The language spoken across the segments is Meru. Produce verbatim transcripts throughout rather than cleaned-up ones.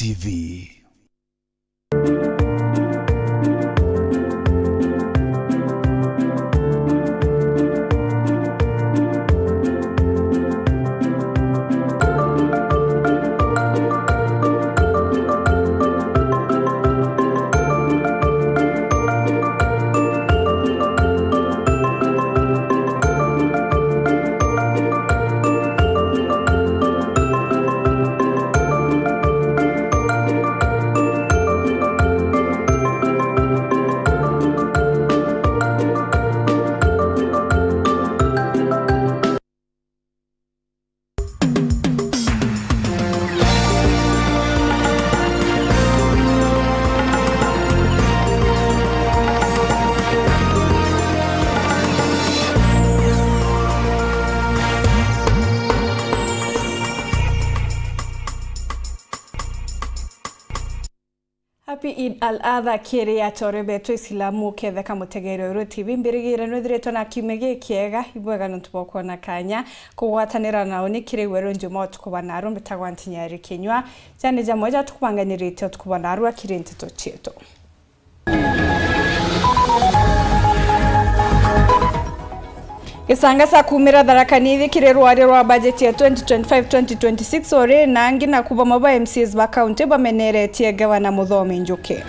T V. Happy Eid al-Adha kiri achore betu Islamu, uketheka mutegere Uru T V. Mbirigire nwithiritwe na kiumia gikiega, ibwega nontu bwa kwona kanya kugwatanira na uni kiri weru njuma utuku bwa naru. Mbitagwa Ntinyari Kinyua. Jani jamwe ja tukubanganirite utuku bwa naru akiri nteto cietu. Gisanga sa kumira Tharaka Nithi kiri rwari rwa bajeti ya twenty twenty-five twenty twenty-six uri na angi na kuba mabo M C As ba kaunti bameneretie gavana Muthomi Njuki.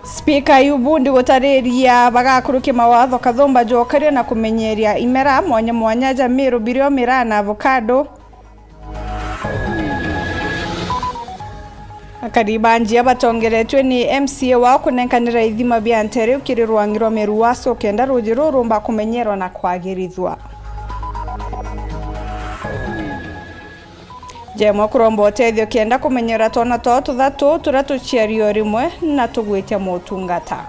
Spika Ayubu Ndi gutariria bagakurukia mawatho kathumba jokaria na kumenyeria imera mwanya mwanya ja miru birio miraa na avocado. Akari ba Njia batongeretue ni M C A wao kunenkanira ithima bia ntere ukiri rwangi rwa Meru West ukenda ruji ruu rumba kumenyerwa na kwagirithua. Jemwe kuromba utethio kenda kumenyera twana twao tuthatu turia tuciari o rimwe na tugwitia motungata.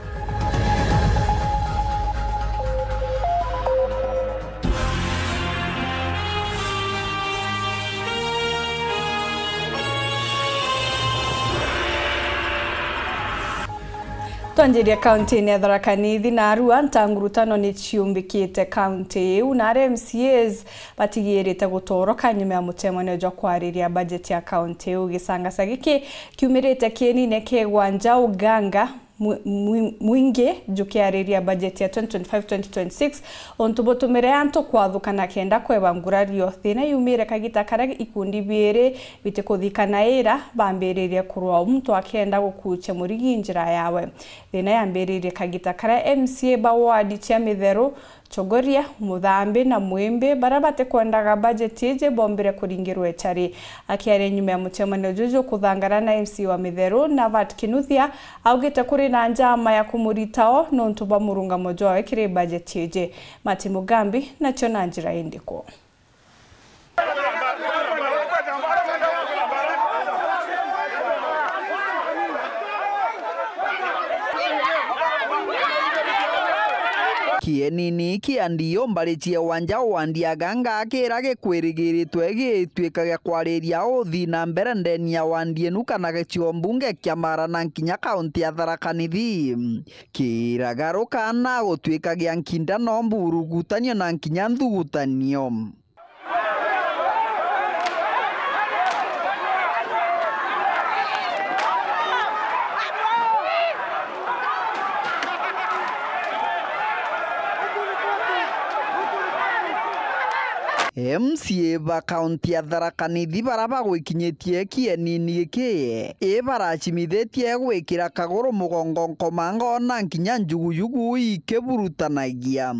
Twanjirie kaunti-ini ya Tharaka Nithi na arua ntangurutano ni ciumbikite kaunti iu, na aria M C As batigirite gutoroka nyuma ya mucemanio jwa kwariria bajeti ya kaunti iu. Gisangasa giki kiumirite kienine kegwa nja uganga mwi-, mwi-, mwingi jukiariria bajeti ya twenty twenty-five twenty twenty-six, untu butumire antu kwathukana kenda kweba ngurario. Thina yumire kagita karia ikundi biiri bitikuthikanaira bambiririe kurwa, o muntu akenda gukuucia murigi njira yawe. Thina yambiririe kagita karia M C A ba ward cia Mitheru, Chogoria, Muthambi na Mwimbi, baria batikwendaga bajeti iji, bombire kuringirwa echari. Akiaria nyuma ya mucemanio juju kuthangara na M C A wa Mitheru, Navat Kinuthia, augite kuri na njama ya kumurita o nontu bwa murungamo jwawe kiri bajeti iji. Martin Mugambi, nacio na njira indiku? Kienini kia ndio mbari cia wanja wa Ndiaganga kira gikwirigiritwe gituika gia kwariria uthi na mbere ndeni ya wandi inu kana gicigo mbunge kia Mara na nkinya kaunti ya Tharaka Nithi. Kiragaruka na gutuika gia nkinda no mburugutanio na nkinya nthugutanio. M C A ba kaunti ya Tharaka Nithi bara bagwikinyitie kienini giki, i baracimithitie gwikira kaguru mugongo nkomango na nkinya njugujugu ikiburutanagia.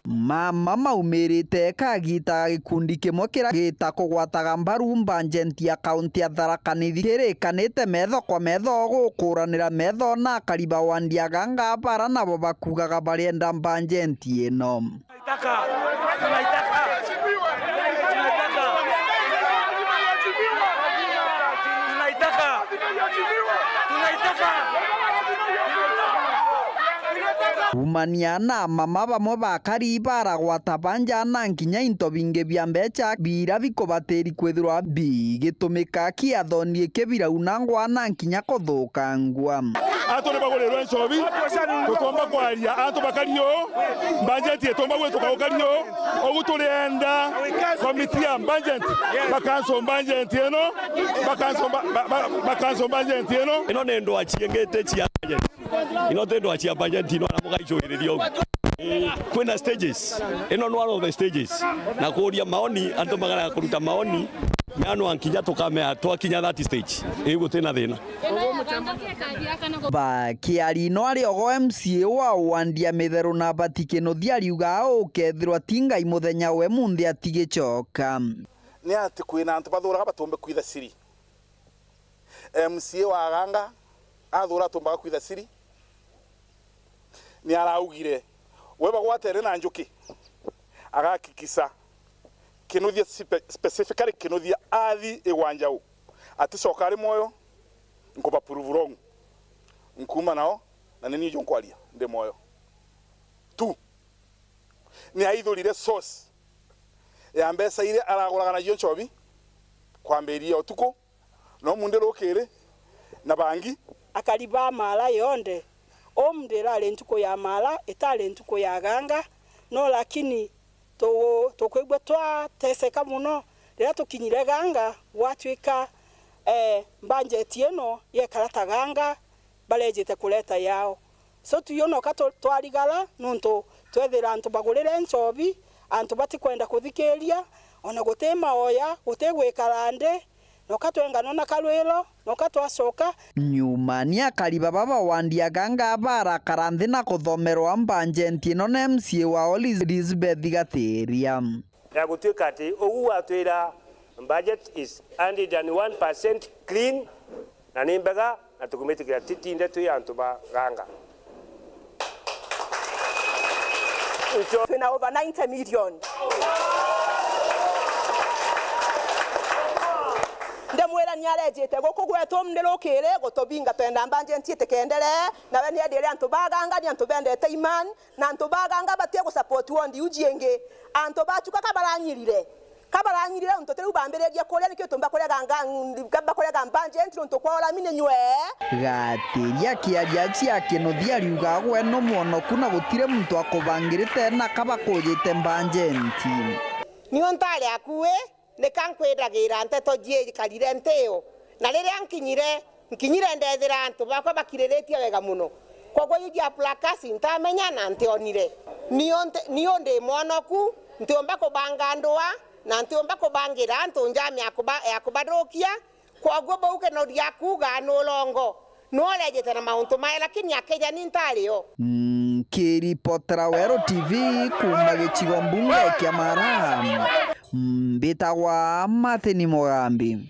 Mama maumirite kagita gikundi kimwe kiria gita kugwataga mbaru mbanjenti ya kaunti ya Tharaka Nithi kirikanite metho kwa metho gukuranira metho na akari ba wandi ya Ganga bara nabo bakugaga barienda mbanjenti ino. Tunaitaka. Tunaitaka. Tunaitaka. Tunaitaka. Tunaitaka. Kumania na mama bamwe bakari baragwata banja na nkinya into bingi bia mbecha bira bikubatiri kwithirwa bigitumika kiathoni iki biraunangwa na nkinya kuthukangua. Antu ni bagurirwe nchobi, tutomba kwaria, antu bakari uu, bajeti itomba gwituka ukari uu, ugu turienda komiti ya bajeti, bakanso bajeti ino, bakanso ba-, ba-, ba-, bakanso bajeti ino. Ino ni ndwa ciengete cia bajeti. Ino ti ndwa cia bajeti ino, na mugaicuiriria ugu. Kwina stages. Ino ni one of the stages. Na kuuria maoni, antu magara kuruta maoni, meanwa nkinya tukamea twakinya that stage. Ii, gutina thina. Bakiari no ari ogo M C A wa Wandia Mitheru na Batiki Nuthia ariuga ukethirwa ti Ngai muthenya we munthi atigicoka. Ni ati kwina antu bathuraga batumbe kwitha ciri. M C A wa Ganga athura atumbaga kwitha ciri, ni araugire we bagwatene na njuki, agakikisa Kinuthia spe-, specifically Kinuthia athi igwa njau, aticoka ari mwoyo, nkuba prove wrong. Nkuuma nao, na ni nijo nkwaria, ndi mwoyo. Tu, ni aithurire source ya mbeca iria araguraga nacio nchobi, kwambiria utuku, no munthi rukiri, na bangi. Akari ba Mara yonthe, umuthi irari ntuku ya Mara, itari ntuku ya Ganga, no lakini tu-, tukwigua twateseka mono riria tukinyire Ganga, gwatwika, eh, mbanjeti ino yekara ta Ganga barejite kureta yao. So, tuyo noka tu-, twarigara, nontu twethira antu bagurire nchobi, antu batikwenda kuthikiria, ona guti maoya, guti gwikara nthi, noka twenganwa na karwiro, noka twacoka. Nyuma ni akari baba ba Wandia Ganga barakara nthi na kuthomerwa mbanjenti ino na M C A wao Liz-, Elizabeth Gatiria. Ya gutwika ati ugu watwira budget is hundred and one percent clean, na ni mbega, na tukumitikira titinde twi antu ba Ganga. Ncho- Twina over ninety million. Ndimwira ni arejite guku gwetu ndi rukiri gutubinga twenda mbanjenti itikendere, nawe ni endire antu ba Ganga, ni antu bendete iman, na antu ba Ganga batie gusupport wondi iu ciingi. Antu bachuka ka baranyirire. Ka baranyirire untu ti riu bambiririe kuria, nikio tumba kurega nga-, ka bakurega mbanjenti nontu kwa urami ni nywe. Gatiria akiaria cia Kinuthia ariuga gwe no mwonoku na gutiri muntu akubangirite na ka bakujite mbanjenti. Niu ntari akui, nika nkwiragira nteto jiekarire nti yo. Na riria nkinyire, nkinyire ndethira antu bakwa bakiriritie wega mono. Kwoguo iu jia plakasi ntamenya na ntionire. Niu nti-, niu ndi mwonoku, ntiumba kubanga ndua, na ntiumba kubangira antu njami ya kuba-, ya kubathukia. Kwoguo bau Kinuthia akuuga ni urongo. Ni urejite na mauntu mae, lakini akeja ni ntari o. Nkiripotera Weru T V kuuma gicigo mbunge kia Mara, mbitagwa Martin Mugambi.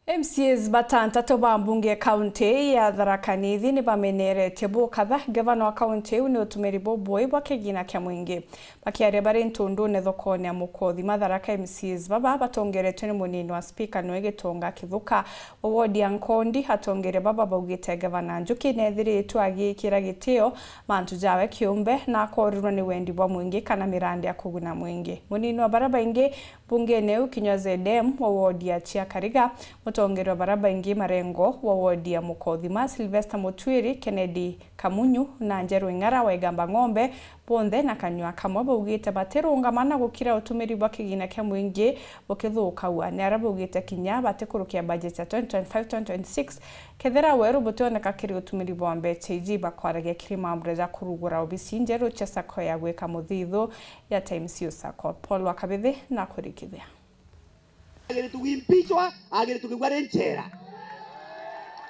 M C As batantatu ba mbunge ya kaunti ya Tharaka Nithi ni bameneretie bukatha ngavana wa kaunti iu ni utumiri bubui bwa kigina kia mwingi. Bakiaria bari ntundune thokone ya Mukothima Tharaka, M C As baba batongeretwe ni munini wa spika Noe Gitonga Kithuka wa wodi ya Nkondi. Atongeria baba baugite gavana Njuki neethiritwe agiikira gitio mantu jawe kiumbe na akorirwa ni wendi bwa mwingi kana mirandi ya kuguna mwingi. Munini wa bara baingi mbungene iu kinywa Z M wa wodi ya Chiakariga, mutongeria wa bara baingi Marengo wa wodi ya Mukothima Sylvester Mutwiri, Kennedy Kamunyu na Njeru Ing'ara wa Igamba Ng'ombe, bonthe na kanyua kamwe baugite batirungama na gukira utumiri bwa kigina kia mwingi bukithukaua. Ni aria baugite kinya batikurukia budget ya twenty twenty-five twenty twenty-six kethira weru butioneka kiri utumiri bwa mbecha iji. Bakwaragia kiri mambura ja kurugura obisi njeru cia sacco ya gwika muthithu ya Times U sacco. Paul wa Kabithi na kurikithia. Agire tugimpichwa, agire tukigwa ri nchera.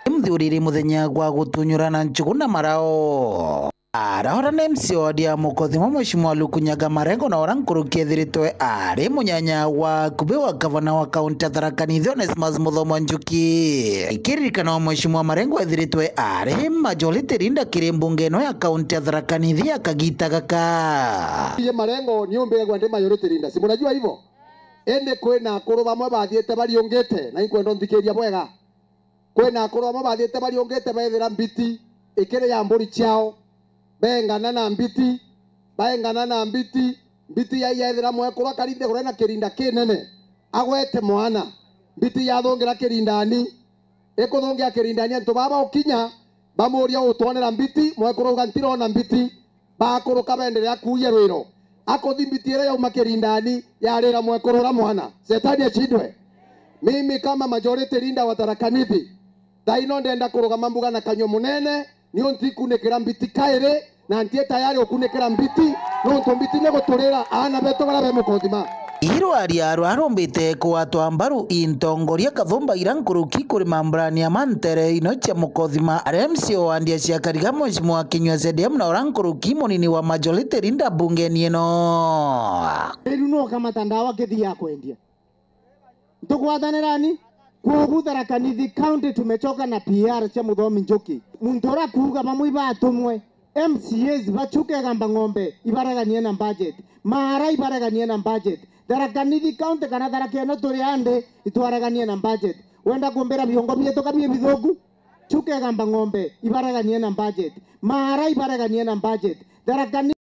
Muthiuriri muthenya gwa gutunyura na nchugu na marao. Arahora na M C A wa wodi ya Mukothima, Mheshimiwa Lukunyaga Marengo, na ura nkuruki ethiritwe ari munyanya wa akubi wa gavana wa kaunti ya Tharaka Nithi, Onesmus Muthomo Njuki. Ikiririkana, Mheshimiwa Marengo ethiritwe ari majority leader kiri mbunge ino ya kaunti ya Tharaka Nithi ya kagita gaka. Iye Marengo ni umbigagwa ndi majority leader, si munajua hivyo? Indi kwina akuru bamwe bathiite bariungite, na inkwenda unthikiria bwega. Kwina akuru bamwe bathiite bariungite, bethira mbiti ikiri ya mburi ciao, Bengana na mbiti, baengana na mbiti, mbiti ya yethira mwekuru akari nthiguru ena kirinda kinene, agwete mwana, mbiti yathungira kirindani, ikuthungia kirindani, antu baba ukinya, bamuria, "Utwonera mbiti?" Mwekuru auga, "Ntirona mbiti." Bakuruka benderea kuuya rwiro, akuthi mbiti iria yauma kirindani, yarira mwekuru uria mwana. Setani acindwe. Mimi kama majority leader wa Tharaka Nithi, thaino ndenda kurugama mbuga na kanyua munene, niuntu ikunikira mbiti kairi, na ntie tayari gukunikira mbiti, niuntu mbiti ni guturira aana betu baria be Mukothima. Irwaria rwarumbite kugwatwa mbaru i ntongoria kathumba ira nkuruki kuri mamburania ma ntere ino cia Mukothima, aria M C A wa ndia cia Kariga, Mheshimiwa Kinyua C D M, na ura nkuruki munini wa majority leader mbungeni ino. Riu no kamata ndawa kithi ya kwendia. Ntukwatanirani? Kwogu Tharaka Nithi County tumechoka na P R cia Muthomi Njuki. Muntu ura kuuga bamwe ibatumwe, M C As ba Chuka Igamba Ng'ombe ibareganie na budget, Maara ibareganie na budget, Tharaka Nithi County kana Tharaka ino turi andi itwareganie na budget. Wenda kumbira biongo bietu ka bii bithuku? Chuka Igamba Ng'ombe ibareganie na budget, Maara ibareganie na budget, Tharaka Nithi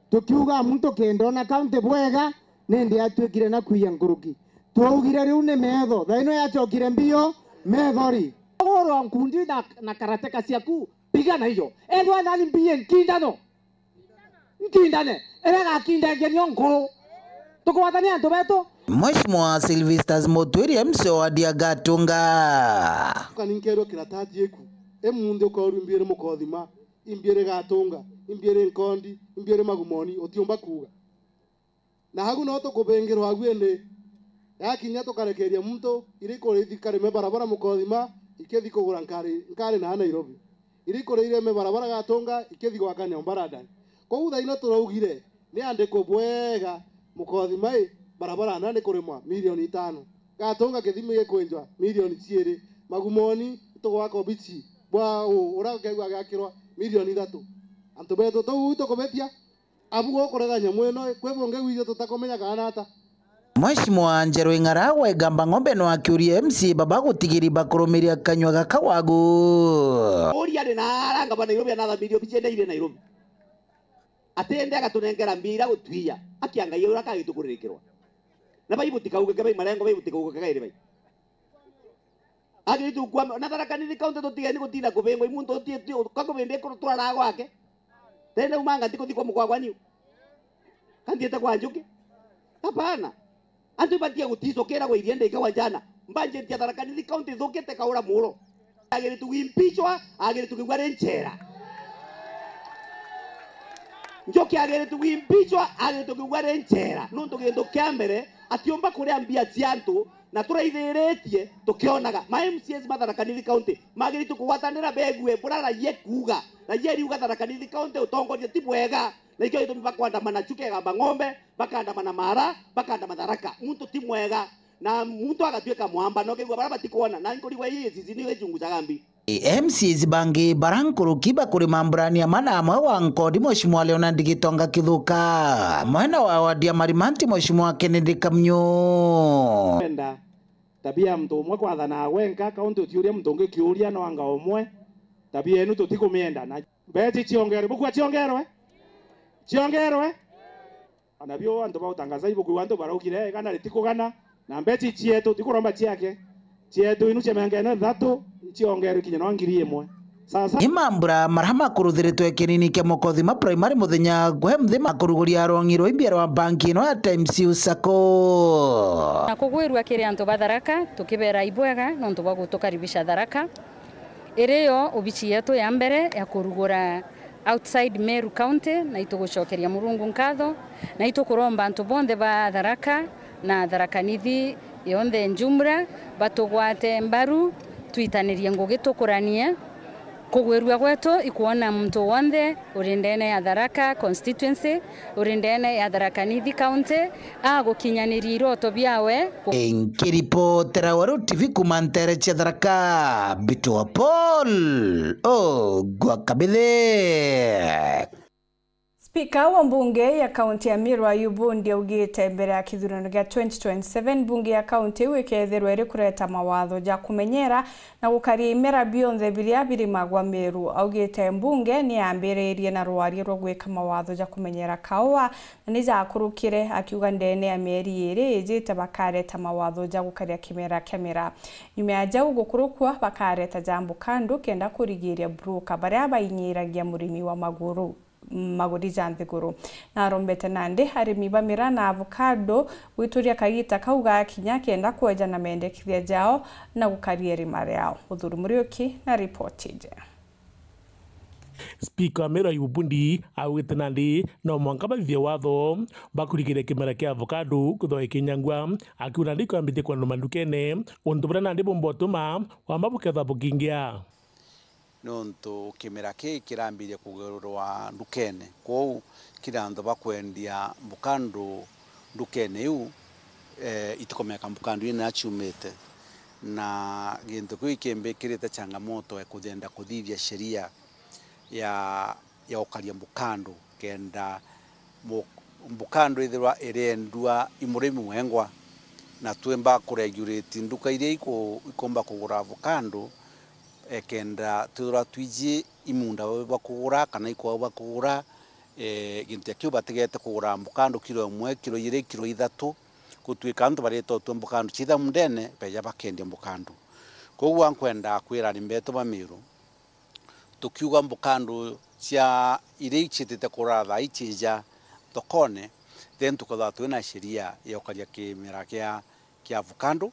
tukiuga muntu kenda ona kaunti bwega, nindi atuikire na kuiya nkuruki. Twaugire riu ni metho, thaino yachokire mbio methori. Ugurwa nkundi na, na karateka ciaku, pigana hiyo. Ethwa nani mbiye nkindano. Nkindane, iria igakindagia nio nkuru. Tukugwatania antu betu. Mheshimiwa Sylvester Mutwiri, M C A wa Diagatunga. Ukaninkerwa kiratati iku, imunthi ukorwa imbiere Mukothima, imbiere Gatunga, imbiere Nkondi, imbiere Magumoni, utiumba kuuga. Na agu no tukubingirwa agu indi. Yakinya tukarekeria muntu, iria ikurithi karime barabara Mukothima, ikithi kugura nkari, nkari na Nairobi. Iria ikurithi ireme barabara Gatunga, ikithi gwaka nyomba London. Kwou thaino turaugire, ni andiko bwega, Mukothima i, barabara na ni kurimwa milioni itano. Gatunga Kithimi gikwenjwa milioni ciiri. Magumoni, tugwaka obici bwa u, uria ukegua agiakirwa milioni ithatu. Antu betu, tou tukubetia? Abu gukuregania mweno, kwi bungi gwithu tutakumenya kana ata? Mheshimiwa Njeru Ing'ara wa Igamba Ng'ombe no akiurie M C A baba gutigiri bakurumiria kanyua gaka wagu. Uria ari na aranga ba Nairobi anathamirie obici ende iri Nairobi. Atende agatunengera mbia ira gutwia, akia Ngai uria kagitukuririkirwa. Na bai butikauge ke bai marengo, bai butikauge ke gairi bai. Agiritu kwamba, na Tharaka Nithi County tutigeni gutinda kubingwa, i muntu uti-, ti-, ka kubindi ikuru twaraga gwake. Tene umanga ntikuthi kwa mukwa gwa niu. Kanthiite kwa Njuki. Hapana. Antu ibatie guticukira gwa iria ndika wa jana. Budget ya Tharaka Nithi County ithukite kaura muro. Agiritu gwimpichwa, agiritu kigwa ri nchera. Njuki agiritu gwimpichwa, agiritu kigwa ri nchera. Nuntu gintu kia mbere, atiumba kuria mbia cia antu, na turaithiritie tukionaga. Ma M C As ma Tharaka Nithi County magiritu kugwatanira begue buria raia ekuuga. Raia eriuga Tharaka Nithi County utongoria ti bwega. Na ikio gitumi bakwandamana Chuka Igamba Ng'ombe, bakandamana Maara, bakandamana Tharaka. Muntu ti mwega. Na muntu agatuika mwamba, na ukigua baria batikwona, na nkurigwa ii A C C niyo ichunguzaga mbi. M C As bangi bara nkuruki bakuri mamburania mana amwe wa Nkondi, Mheshimiwa Leonard Gitonga Kithuka, mwena wa wadi ya Marimanti, Mheshimiwa Kennedy Kamnyu. Kwenda tabia ya muntu umwe kwathanaa wenka, kaunti utiuria muntu ungi kiuria, no anga umwe. Tabia yenu tutikumienda. Na mbechi chiongerwe, bukua chiongerwe? Chiongerwe? Anabio antu ba utangaza ibukwigua antu baraugire, "Igana ritikugana, na mbechi cietu, tikuromba ciake, cietu inu cia miaka ino ithatu, nciongerwe kinya no ngiri imwe." Sasa. Ni mambura mara makuruthiritwe kinini kia Mukothima Primary muthenya gwe mthi makuruguria arongi rwa imbia rwa banki ino ya Times U Sacco. Na kugwirua kiri antu ba Tharaka, tukibera ibwega nontu bwa gutukaribisha Tharaka. Iri yo obichi yetu ya mbere ya kurugura outside Meru County, na itugucokeria Murungu nkatho, na itukuromba antu bonthe ba Tharaka na Tharaka Nithi yonthe njumla batugwate mbaru, twitanirie ngugi tukuranie. Kugwirua gwetu ikwona muntu wonthe uri ndene ya Tharaka constituency, uri ndene ya Tharaka Nithi County, agukinyaniria iroto biawe. Nkiripotera Weru T V kuma ntere cia Tharaka, Mbitwa Paul Ogwa Kabithe. Spika wa mbunge ya kaunti ya Meru Ayubu Bundi augite mbere ya kithurano gia twenty twenty-seven, mbunge ya kaunti iu ikethirwa iri kureta mawatho ja kumenyera na gukaria imera bionthe biria birimagwa Meru. Augite mbunge ni yambiririe na rwaria rwa gwika mawatho ja kumenyera kaua na ni jakurukire, akiuga ndene ya mieri iri ijite bakareta mawatho ja gukaria kimera kia miraa. Nyuma ya jau gukurukua, bakareta ja mbukandu kenda kurigiria broker baria bainyiragia murimi wa maguru, maguri ja nthiguru. Na arombete nandi arimi ba miraa na avocado gwituria kagita kau gakinya kenda kweja na mendekithia jao na gukaria irima riao. Muthuri Muriuki na ripoti iji. Spika wa Meru Ayubu Bundi augite nandi no mwanka bathithie watho bakurigiria kimera kia avocado kwithirwa gikinyangua, akiuga nandi ikwambitie kwendwa mandukene, untu buria nandi bumba utuma wamba bukethwa bukingia. Nontu kimera kii kirambiria kugurwa ndukene, kwou kiri antu bakwendia mbukandu ndukene iu, eh, itikomeka mbukandu ina ciumite. Na gintu kiu ikimbikirite changamoto ya kuthenda kuthithia sheria ya, ya gukaria mbukandu, kenda mu-, mbukandu ithirwa iriendua i murimi wengwa, na twimba kuregulate nduka iria iku-, ikumba kugura avocado, eh, kenda twithirwa twiji i muunda bau bwa kugura kana ikwao bwa kugura, eh, gintu ja kiu batigete kugura mbukandu kiro imwe, kiro ijiri, kiro ithatu, gutwika antu baritetwe mbukandu cia ithamu ndene, beja bakendia mbukandu. Koguo nkwenda kwira arimi betu ba Meru, tukiuga mbukandu cia iria iciitite kurara thaa ii ciija thokone, then tukethirwa twina sheria ya gukaria kimera kia, kia avocado,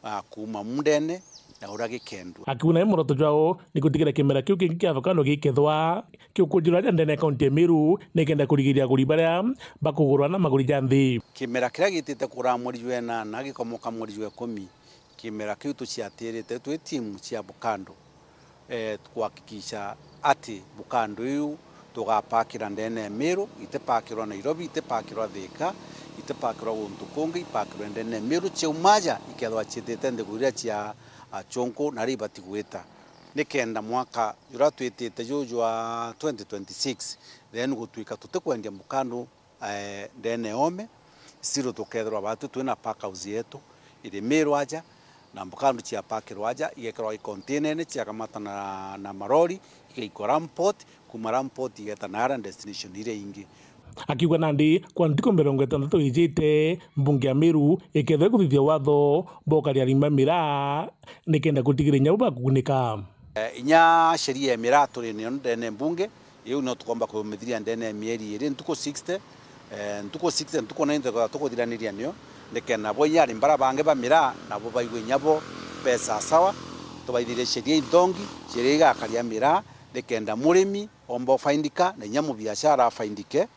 ah, kuuma muundene na uria gikendua. Akiuga nawe muoroto jwao ni gutigira kimera kiu kingi kia avocado gikethwa kiukunjirwa aja ndene ya kaunti ya Meru, nikenda kurigiria aguri baria bakugurwa na maguri ja nthi. Kimera kiria gitite kuraa mweri jwa enana gikomoka mweri jwa ikumi, kimera kiu tuciatirite twi timu cia avocado, eh, kuhakikisha ati mbukandu iu tugapakira ndene ya Meru, itipakirwa Nairobi, itipakirwa Thika, itipakirwa guntu kungi, ipakirwe ndene ya Meru, ciauma aja ikethwa ciitite nthiguru iria cia achunku na iria ibati gwita, nikenda mwaka juria twitite juju jwa twenty twenty-six, then gutwika tutikwendia mbukandu eh, ndene ya ome, still tukethirwa batu twina pack house yetu iri Meru aja, na mbukandu ciapakirwa aja, igekirwa ikontinene, ciakamata na, na marori, igaikwa Ramport, kuma Ramport igeta naara destination iria ingi. Akiuga nandi kwa ntuku mirongo itantatu ijite, mbunge ya Meru ikethirwa ikuthithia watho bokaria arimi ba miraa, nikenda gutigiria inya bo bakugunika. Eh, inya sheria ya miraa turi nayo ndene mbunge, iu no tukomba kumithiria ndene ya mieri iri, ntuku sixty, eh, ntuku sixty, ntuku ninety tukethirwa tukuthiraniria nio, nikenda bo inya arimi baria bangi ba miraa, nabo baigwe inya bo be sawasawa, tubaithirie sheria inthongi, sheria igakaria miraa, nikenda murimi omba ufaindika, na inya mubiashara afaindike,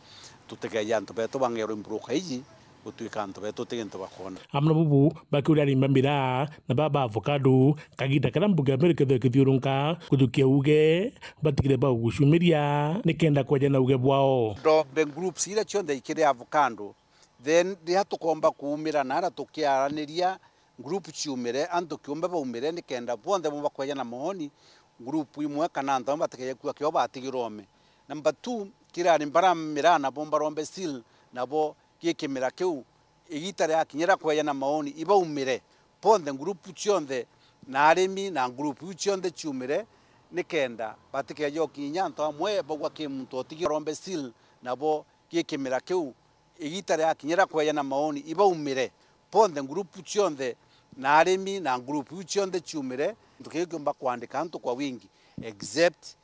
tutikeeje antu betu bangerwe mbroka iji, gutwika antu betu ti gintu bakwona. Amwe na bubu bakiuria arimi ba miraa na baa ba avocado, kagiita karia mbunge ya Meru ikethirwa ikithiurunka kujukia uuge, batigire bagucumiria nikenda kweja na uuge bwao. Ndombe groups iria cionthe ikiri avocado, then riria tukomba kuumira naara tukiaraniria group ciumire, antu kiumbe baumire nikenda bonthe bumba kweja na maoni, group imwe kana antu amwe batikeje kuuga kio batigirwe ome. Number two, kiri arimi baria miraa nabo mbarombe still, nabo gi kimera kiu, igiita riakinya ria kweja na maoni, ibaumire bonthe, ngurupu cionthe, na arimi na ngurupu iu cionthe ciumire, nikenda batikeeje gukinya antu amwe baugwa ki muntu otigirwe arombe still, nabo gi kimera kiu, igiita riakinya ria kweja na maoni, ibaumire bonthe, ngurupu cionthe, na arimi na ngurupu iu cionthe ciumire. Gintu kiu kiumba kwandika antu kwa wingi, except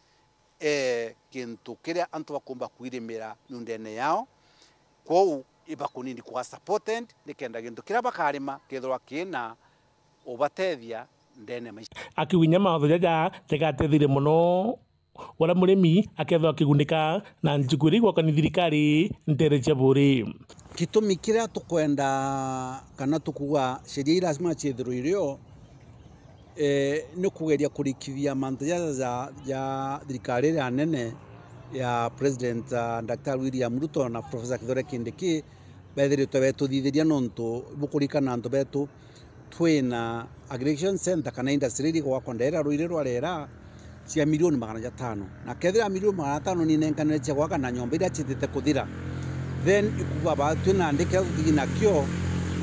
eh, gintu kiria antu bakumba kwirimira miundene yao. Kwou ibakunini kwa supported, nikenda gintu kiria bakarima kethirwa kina ubatethia ndene ya maisha. Akiuga inya mawatho jaja jagateithirie mono uria murimi akethirwa akigunika na njuku iria igwakwa ni thirikari nteere cia buuri. Gitumi kiria tukwenda kana tukuuga sheria ii lazima ciithirwe irio, eh, ni kugeria kurikithia mantu jaja ja, ja thirikari iria nene ya President, ah, Daktari William Ruto na Professor Kithure Kindiki, bethiritwe betuthithiria nontu bukurikana antu betu twina aggregation center kana industry iria igwakwa ndera ruiri rwa rera, cia milioni magana jatano. Na kethira milioni magana atano ni nenkanire cia gwaka na nyomba iria ciitite kuthira, then ikuuga baatwi nandi kiria tutigi nakio,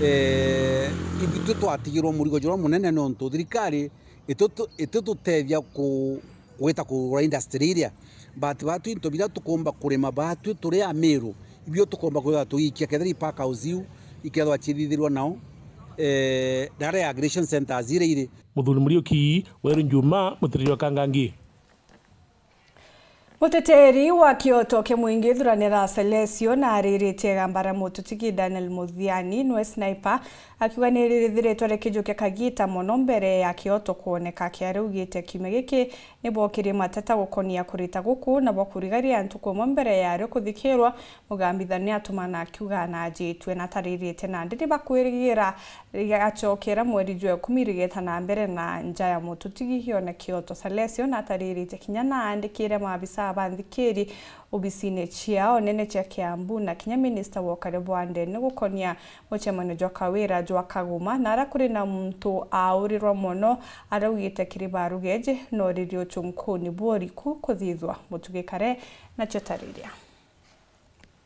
eh, ithui twatigirwe murigo juria munene, niuntu thirikari itutu-, itututethia ku-, gwita kugura industry iria. But baatwi into biria tukumba kurima baatwi turi Amiru, ibio tukumba kwithirwa tugiikia kethira i pack house iu ikethirwa ciithithirwa nao, eh, dara ya aggregation centers iria iri. Muthuri Muriuki, Weru Njuma, Mutiriri wa Kangangi. Muteteri wa kioto kia muingi Thuranira Salesio na ariritie igamba ria mututigi Daniel Muthiani nwe Sniper, akiuga ni ririthiritwe rikijukia kagita mono mbere ya kioto kwoneka. Kiari augite kiumia giki ni bwokirie mateta gukonia kurita guku na bwa kurigaria ntuku imwe mbere yario kuthikirwa. Mugambithania atumana akiuga na ajitwe na atariritie nandi ni bakwirigira rigacokera mweri jwa ikumi rigeta na mbere na nja ya mututigi yone kioto. Salesio na atariritie kinya na aandikire maabisa ba nthikiri obisine ciao nene cia Kiambu na kinya minista wa ukari bwa ndene gukonia mucemanio jwa Kawira jwa Kaguma, na ara kuri na muntu aurirwa mono, araugite kiri barugeje no ririo chunkuni bworiku kuthithwa. Mutugikare nacio tariria.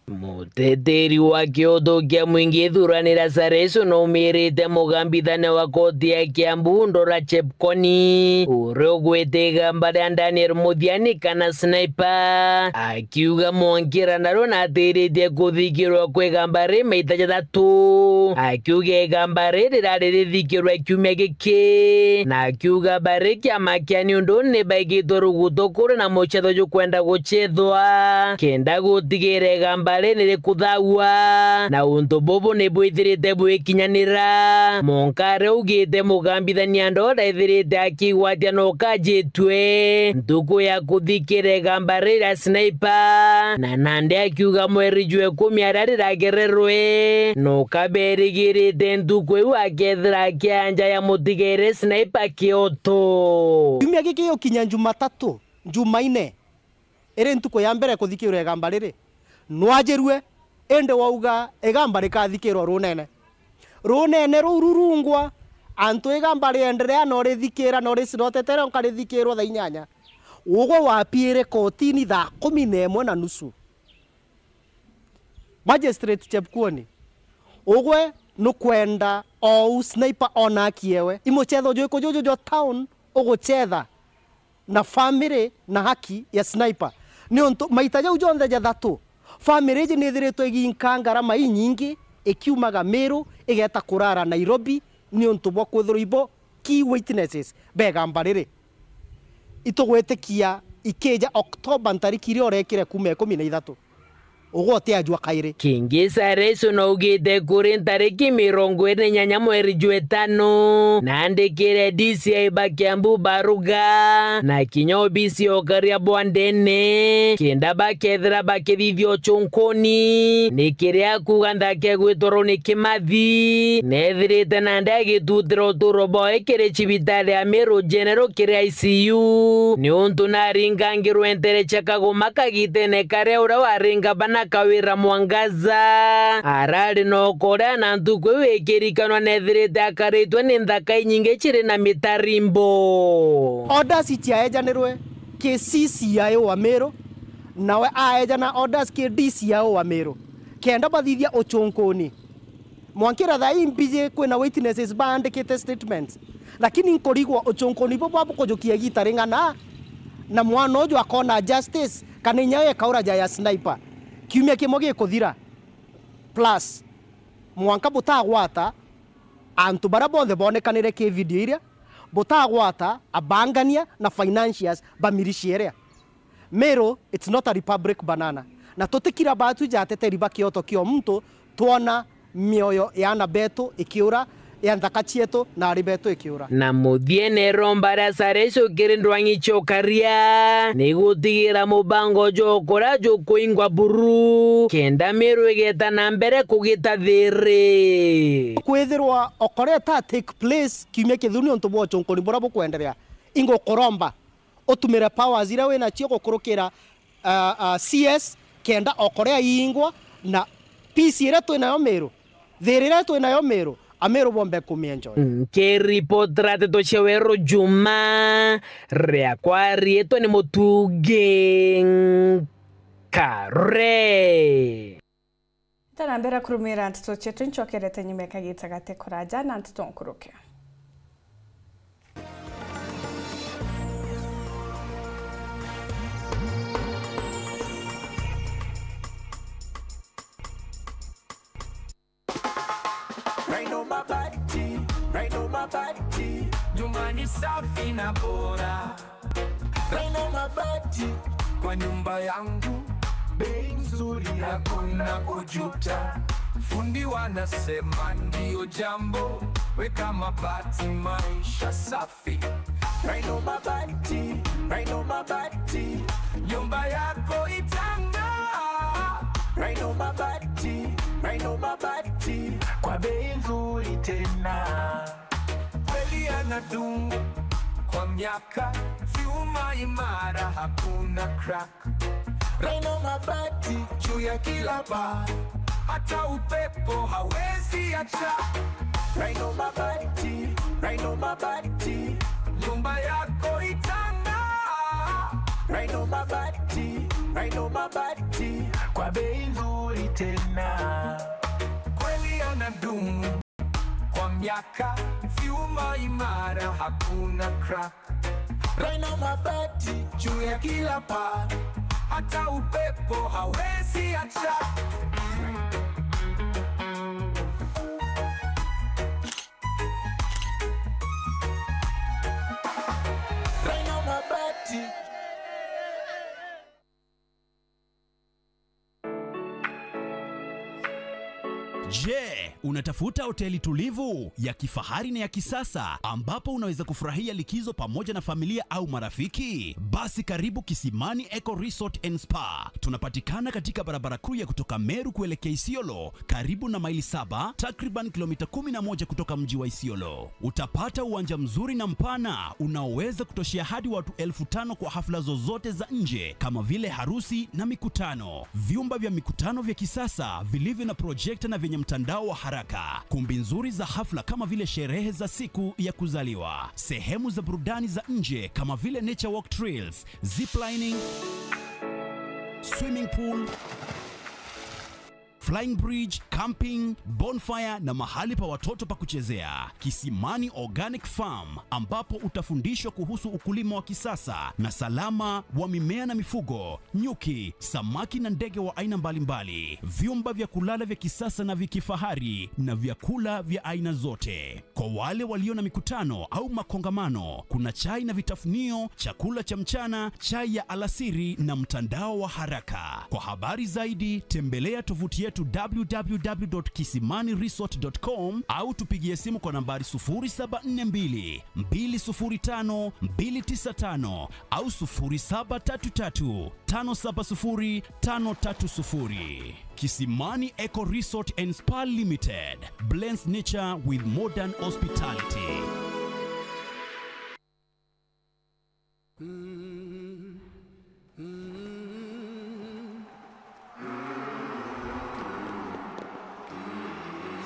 Muteteri wa kioto kia mwingi Thuranira Sareso naumirite mugambithania wa koti ya Kiambu Ndora Chepkoni, uria ugwite igamba ria Daniel Muthiani kana Sniper, akiuga mwankira naro natiritie kuthikirwa kwa igamba ri maita jathatu. Akiuga igamba ri rirari rithikirwe kiumia giki, na akiuga bari kiama kia niundu ni baigitwe rugutu kuri na mucetho jukwenda gucethwa, kenda gutigira igamba ri ni rikuthaua, na untu bubu ni bwithirite bwikinyanira. Munkare augite mugambithania Ndora ethirite akigwatia na ukajitwe ntuku ya kuthikira igamba ri ria Sniper, na nandi akiuga mweri jwa ikumi aria riragererwe, na ukaberigirite ntuku iu akethira akianja ya mutigere Sniper kioto. Kiumia giki giukinya Jumatatu, Jumaine, iri ntuku ya mbere kuthikirwa igamba riri, nwajirue, indi wauga igamba rikathikirwa runene. Runene ruu rurungwa, antu igamba rienderea no rithikira, no ricirotete rionka rithikirwa thaa inyanya. Ugwe wapiire kotini thaa kumi na imwe na nusu. Magistrate Chepkuoni, ugwe nukwenda ou Sniper ona akiewe? I mucetho jwiku juju jwa town ugucetha na family na haki ya Sniper? Niuntu maita jau jonthe jathatu, family iji niithiritwe igiinka ngarama inyingi ikiumaga Meru igeta kurara Nairobi niuntu bwa kwithirwa ibo key witnesses ba igamba riri. Itugwitikia ikija October ntariki iria urekire kuuma ikumi na ithatu. Ugwe utiajua kairi. Kingi Sareso naugite kuri ntariki mirongo iri na inyanya mweri jwa itano, naandikire D C I ba Kiambu baruga, na kinya obisi ya ukaria bwa ndene, kenda bakethira bakithithia uchunkuni, ni kiria akuuga nthake gwitorwo ni Kimathi, nethirite nandi agitutira uturo bwawe kiri cibitari ya Meru General kiri I C U, niuntu naringangirwe ntere cia Kaguma kagitene karia uria wari ngavana Kawira Mwangaza arari na ukore, na ntuku iu ikirikanwa nethirite akaritwe ni nthaka inyingi ciri na mitarimbo. Orders ciaejanirwe ki C C I wa Meru, nawe aejana orders ki D C I wa Meru, kenda bathithia uchunkuni. Mwankira thaa ii mbiji kwina witnesses baandikite statements, lakini nkurigwa uchunkuni bubu bukujukia igita ring'ana, na mwana uju akona justice, kana inya we kaura ja ya Sniper kiumia kimwe gikuthira. Plus, mwanka butagwata antu baria bonthe bonekanire ki video iria, butagwata abangania na financiers ba militia iria. Meru, it's not a republic banana. Na tutikira batu ja ateteri ba kioto kio muntu, twona mioyo ya ana betu ikiura, ya nthaka cietu na ari betu ikiura. Na muthia neromba ria Sareso kiri ndwang'i cia ukaria, ni gutigira mubango jwa ukora jukuingwa buru, kenda Meru igeta na mbere kugita thiri. Kwithirwa okora ita take place kiumia kithiru niuntu bwa uchunkuni buria bukwenderea, ingukuromba utumire powers iria winacio gukurukira, ah, ah, C S, kenda okore aingwa, na peace iria twinayo Meru, thiri iria twinayo Meru, Ameru bombe kumienjoy. Nkiripotera nteto cia weru juma, riakwa riitwa ni Mutungi Nkare. Ntanambira kurumira nteto cietu, ncokerete nyuma ya kagita gati kuraja na nteto nkuruke. Rhino Mabati, Rhino Mabati, nyumba ni safi na bora. Rhino Mabati, kwa nyumba yangu, bei nzuri, hakuna kujuta. Fundi wanasema ndio jambo, weka mabati, maisha safi. Rhino Mabati, Rhino Mabati, nyumba yako itang'aa. Rhino Mabati, Rhino Mabati, kwa bei nzuri tena. Kweli yanadumu kwa miaka, vyuma imara, hakuna crack. Rhino Mabati juu ya kila paa, hata upepo hawezi acha. Rhino Mabati, Rhino Mabati, nyumba yako itang'aa. Rhino Mabati, Rhino Mabati, kwa bei nzuri tena. Kweli yanadumu kwa miaka, vyuma imara, hakuna crack. Rhino Mabati juu ya kila paa, hata upepo hawezi acha. Rhino Mabati. Je, unatafuta hoteli tulivu, ya kifahari na ya kisasa ambapo unaweza kufurahia likizo pamoja na familia au marafiki? Basi karibu Kisimani Eco Resort and Spa. Tunapatikana katika barabara kuu ya kutoka Meru kuelekea Isiolo, karibu na Maili Saba, takriban kilomita kumi na moja kutoka mji wa Isiolo. Utapata uwanja mzuri na mpana unaoweza kutoshea hadi watu elfu tano kwa hafla zozote za nje kama vile harusi na mikutano. Vyumba vya mikutano vya kisasa vilivyo na projekta na vyenye mtandao wa haraka. Kumbi nzuri za hafla kama vile sherehe za siku ya kuzaliwa. Sehemu za burudani za nje kama vile nature walk trails, zip lining, swimming pool, flying bridge, camping, bonfire na mahali pa watoto pa kuchezea. Kisimani Organic Farm, ambapo utafundishwa kuhusu ukulima wa kisasa na salama wa mimea na mifugo, nyuki, samaki na ndege wa aina mbalimbali, vyumba vya kulala vya kisasa na vya kifahari na vyakula vya aina zote. Kwa wale walio na mikutano au makongamano, kuna chai na vitafunio, chakula cha mchana, chai ya alasiri na mtandao wa haraka. Kwa habari zaidi, tembelea tovuti yetu w w w dot kisimani resort dot com au tupigie simu kwa nambari sufuri saba nne mbili, mbili sufuri tano, mbili tisa tano au sufuri saba tatu tatu, tano saba sufuri, tano tatu sufuri. Kisimani Eco Resort and Spa Limited blends nature with modern hospitality.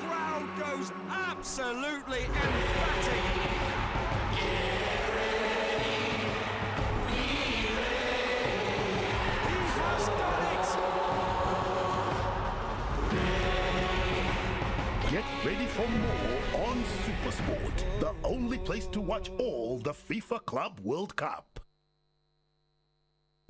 Crowd goes absolutely emphatic. He has done it! Get ready for more on Supersport, the only place to watch all the FIFA Club World Cup.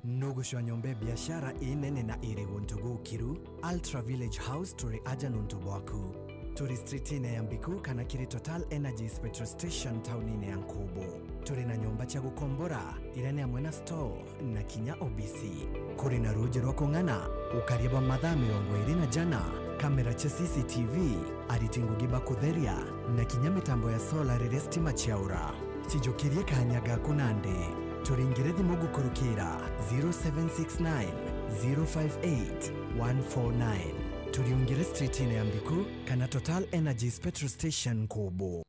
Nugucwa nyomba ya biashara inene na iri guntu gukiru? Ultra Village House turi aja nuntu bwaku. Turi streetine ya Mbiku kana kiri Total Energies petrol station taunine ya Nkubu. Turi na nyomba cia gukombora, iria ni amwe na store na kinya obisi. Kuri na ruuji rwa kung'ana, ukaria bwa mathaa mirongo iri na jana, kamera cia C C T V, ariti ngugi ba kutheria, na kinya mitambo ya solar riria stima ciaura. Cijukirie kanya gaku nandi. Turingire thimu gukurukira zero seven six nine, zero five eight, one four nine. Turiungire streetine ya Mbiku kana Total Energies petrol station Nkubu.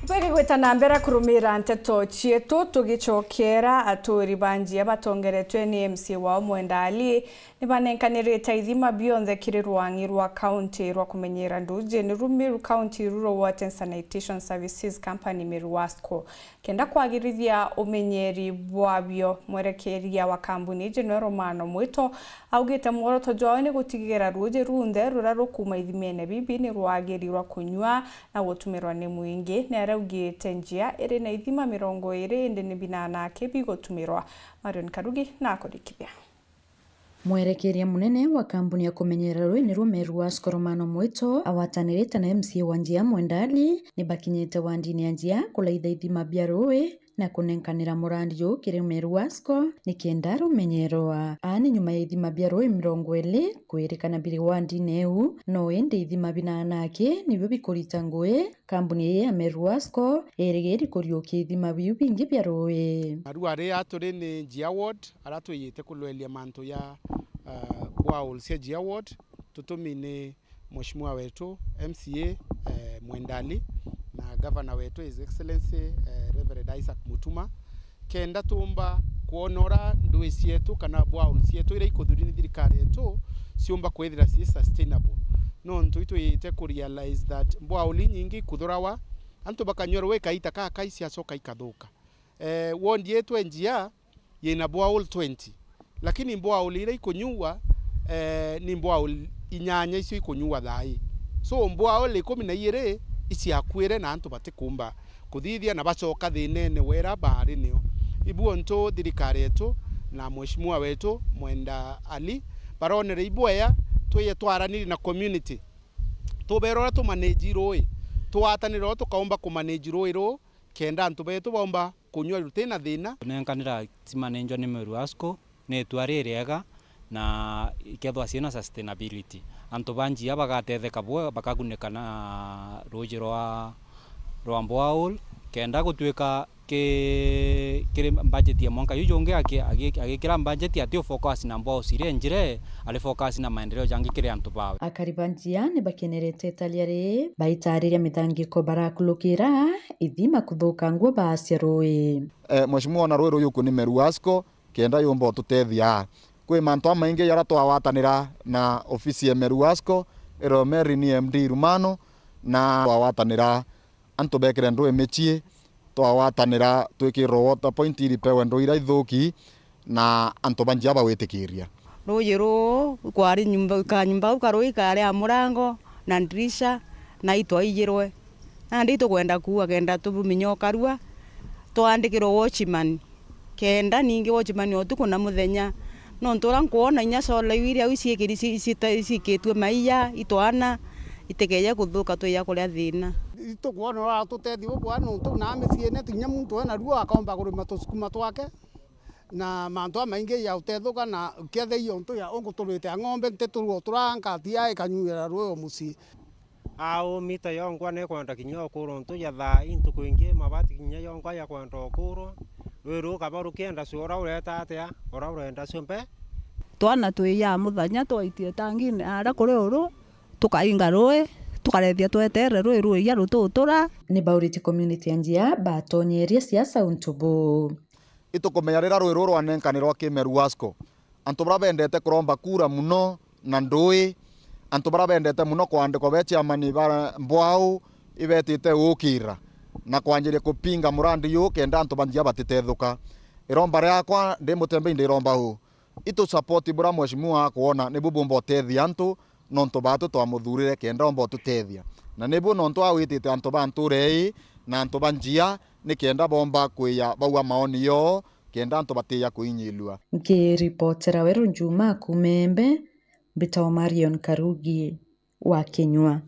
By Tugigwita na mbere kurumira nteto cietu, tugicokera aturi ba njia batongeretwe ni M C A wao Mwenda Ali, ni banenkanirite ithima bionthe kiri rwang'i rwa kaunti rwa kumenyera nduji, niru Meru County Rural Water and Sanitation Services Company, Meru Wasco, kenda kwagirithia umenyeri bwabio. Mwerekeria wa kambuni iji nwe Romano Mwito augite mworoto jwao ni gutigira ruuji runthe ruria rukuma ithimene bibi ni rwagiri rwa kunyua na gutumirwa ni mwingi. Ni araugite njia iri na ithima mirongo iri, indi ni binana aki bigutumirwa. Marion Karugi na akurikithia. Mwerekeria munene wa kambuni ya kumenyera rui niru Meru Wasco Romano Mwito, agwatanirite na M C A wa njia Mwenda Ali, ni bakinyite wandini ya njia kulaitha ithima bia rui na kunenkanira murandi juu kiri Meru Wasco, ni kenda rumenyerwa. Aa ni nyuma ya ithima bia rui mirongo iri kwirikana biri wandini iu, no indi ithima binana aki nibio bikurita ngui. Kambuni ii ya Meru Wasco irigiri kuriukia ithima biu bingi bia rui. Narua ria turi ni Njia Ward, aria twiyite kulwelia mantu ya, uh, boreholes cia Njia Ward, tutumi ni Mheshimiwa wetu M C A, eh, Mwenda Ali, na Governor wetu His Excellency, eh, Reverend Isaac Mutuma, kenda tumba kwona uria ndui cietu kana boreholes cietu iria ikuthuri ni thirikari yetu ciumba kwithira ci sustainable. Nontu itwiyite ku realize that boreholes inyingi ikuthurawa, antu bakanyua rui kaita kakai ciacoka ikathuka. Eh, ward yetu e Njia yina borehole twenty, lakini borehole iria ikunyuwa, eh, ni borehole inyanya icio ikunyuwa thaa ii. So, borehole ikumi na iiri iciakuire na antu batikumba kuthithia na bacoka thinene wera baari nio. Ibu untu thirikari yetu na Mheshimiwa wetu Mwenda Ali baronere ibwea twiye twaranirie na community, tubera uria tumanage rui, twatanire uria tukaumba kumanage rui ruu, kenda antu betu baumba kunyua rutina thina. Kunenkanira cimanenjwa ni Meru Wasco ni itua ririega na ikethwa ciina sustainability. Antu ba Njia bagatetheka bwe, bakagunika na ruuji rwa, rwa borehole, kenda gutuika ki-, kiri budget ya mwanka juu jungi aki-, agi-, agikira budget ati ufocus na boreholes iria njire, ari focus na maendeleo jangi kiri antu bawe. Akari ba Njia ni bakenerete itaria rii, baitariria mithangiko barakulukira ithima kuthukangua baacia rui. Eh, Mheshimiwa, ona rui ruyu ku ni Meru Wasco, kenda yumba ututethia. Kwi mantu amaingi jaria twagwatanira na ofisi ya Meru Wasco, iro Mary ni M D Rumano, na twagwatanira antu bekire ndui micii, twagwatanira twikirwe water point iripewe ndui iria ithuki, na antu ba Njia bawitikiria. Ruuji ruu kwari nyumba, kanyumba kau karui kari a murango na ndirisha, na itwaijirwe. Nandi itukwenda kuuga kenda tubuminya ukarua, twandikirwe watchman, kenda ningi watchman o utuku na muthenya. Nontu uria nkwona inya solar iu iria au ciikiri-, ci-, cita-, ciikitue maiya, itwana, itikeje kuthuka twija kuria thina. Itukwona uratutethia bubwega nontu na miciine kinya muntu ena ruo akomba kurima tusukuma twake. Na mantu jamaingi ja utethuka na kiathei untu ja unguturite a ng'ombe nti turuo turaa nkati ya ikanyuira rui o mucii. Au mita yonkwa nikwenda kinya ukurwa untu ja thaa ii ntuku ingi mabati kinya yonkwa jakwenda ukurwa. Rui ruu kaba rukienda cio uria ureta atia, uria urenda cio mbe. Twana twija muthenya twaitie tangine aria kuri uru, tukainga rui, tukarethia twetere rui ruija rututura. Ni baurite community ya Njia batonyeria siasa untu buu. Itukumenya riria rui ruu rwanenkanirwa ki Meru Wasco, antu baria bendete kuromba kura muno na ndui, antu baria bendete muno kwandikwa be chairman ba mbwau, ibetite gukira na kwanjiria kupinga murandi juu kenda antu ba Njia batitethuka. Iromba riakwa ndi Mutembei ndiromba uu, itu support buria mheshimiwa akwona nibu bumba utethia antu, nontu baatu twamuthurire kenda omba ututethia. Na nibu nontu awitite antu ba ntuura ii na antu ba Njia, ni kenda bomba kwija baua maoni yoo, kenda antu batija kuinyilua. Nkiripotera Weru Njuma kuuma Embe, mbitagwa Marion Karugi wa Kinyua.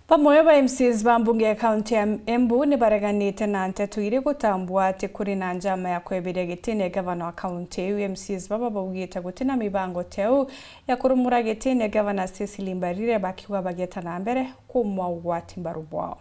Bamwe ba M C As ba mbunge ya kaunti ya Embu ni bareganite na nteto iri gutambua ati kuri na njama ya kweberia gitine gavana wa kaunti iu. M C As baba baugite gutina mibango teu ya kurumura gitine gavana Cecily Mbarire, bakiuga bageta na mbere kumwa ugwati mbaru bwao.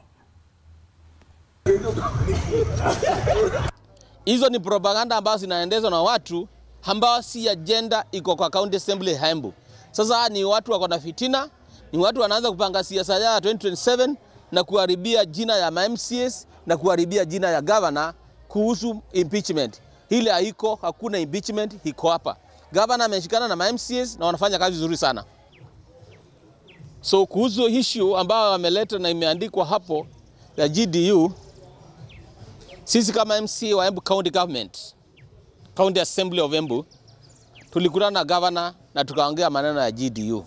Hizo ni propaganda ambazo zinaendeshwa na watu ambao si agenda iko kwa County Assembly ya Embu. Sasa ni watu wako na fitina, ni watu wanaanza kupanga siasa ya twenty twenty-seven, na kuharibia jina ya ma M C As na kuharibia jina ya governor kuhusu impeachment. Ile haiko, hakuna impeachment iko hapa. Governor ameshikana na ma M C As na wanafanya kazi vizuri sana. So kuhusu issue ambayo wameleta na imeandikwa hapo ya G D U, sisi kama M C A wa Embu County Government, County Assembly of Embu, tulikutana na governor na tukaongea maneno ya G D U.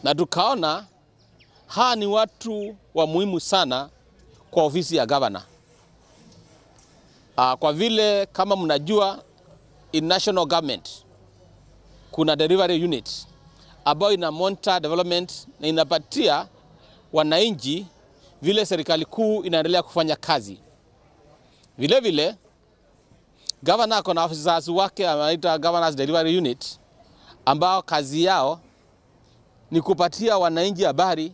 Na tukaona hawa ni watu wa muhimu sana kwa ofisi ya governor. Ah, kwa vile kama mnajua, in national government kuna delivery unit ambayo ina monitor development na inapatia wananchi vile serikali kuu inaendelea kufanya kazi. Vile vile, governor ako na officers wake anaita Governor's Delivery Unit, ambao kazi yao ni kupatia wananchi habari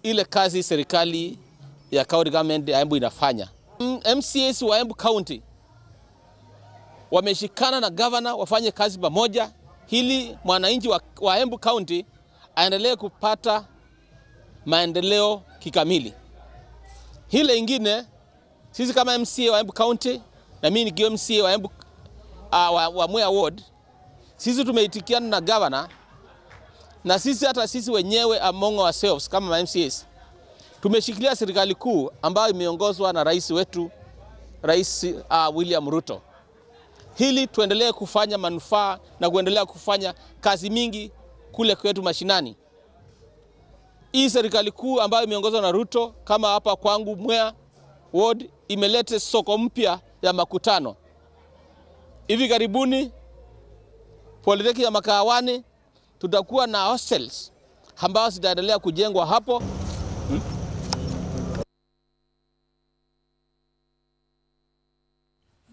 ile kazi serikali ya county government ya Embu inafanya. M-, M C As wa Embu County wameshikana na governor wafanye kazi pamoja ili mwananchi wa, wa Embu County aendelee kupata maendeleo kikamili. Ile ingine, sisi kama M C A wa Embu County na mimi nikiwa M C A wa Embu, ah, wa, wa Mwea Ward, sisi tumeitikiana na governor, na sisi, hata sisi wenyewe among ourselves kama ma M C As, tumeshikilia serikali kuu ambayo imeongozwa na rais wetu, Rais, ah, William Ruto, ili tuendelee kufanya manufaa na kuendelea kufanya kazi mingi kule kwetu mashinani. Hii serikali kuu ambayo imeongozwa na Ruto, kama hapa kwangu Mwea Ward, imelete soko mpya ya Makutano. Hivi karibuni, Polytechnic ya Makawani, tutakuwa na hostels ambazo zitaendelea kujengwa hapo.